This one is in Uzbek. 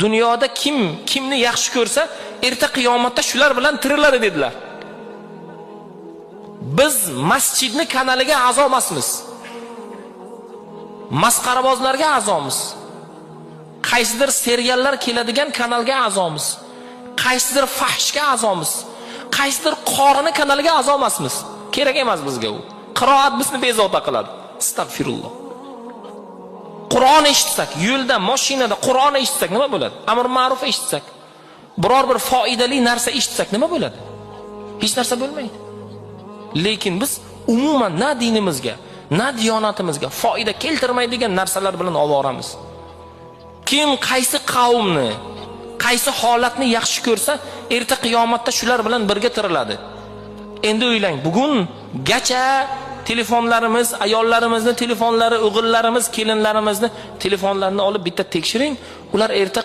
Dunyoda kim kimni yaxshi ko'rsa, erta qiyomatda shular bilan tiriladi dedilar. Biz masjidni kanaliga a'zo emasmiz. Masqarabozlarga a'zomiz. Qaysidir seriallar keladigan kanalga a'zomiz. Qaysidir fahshga a'zomiz. Qaysidir qorini kanaliga a'zo emasmiz. Kerak emas bizga u. Qiroat bizni bezovta qiladi. Astagfirulloh. Qur'on eshitsak, yo'lda, mashinada Qur'on eshitsak nima bo'ladi? Amr ma'ruf eshitsak, biror bir foydali narsa eshitsak nima bo'ladi? Hech narsa bo'lmaydi. Lekin biz umuman na dinimizga, na diyonatimizga foyda keltirmaydigan narsalar bilan ovoramiz. Kim qaysi qavmni, qaysi holatni yaxshi ko'rsa, erta qiyomatda shular bilan birga tiriladi. Endi o'ylang, bugungacha telefonlarimiz, ayollarimizni telefonlari, o'g'illarimiz, kelinlarimizni telefonlarini olib bitta tekshiring, ular erta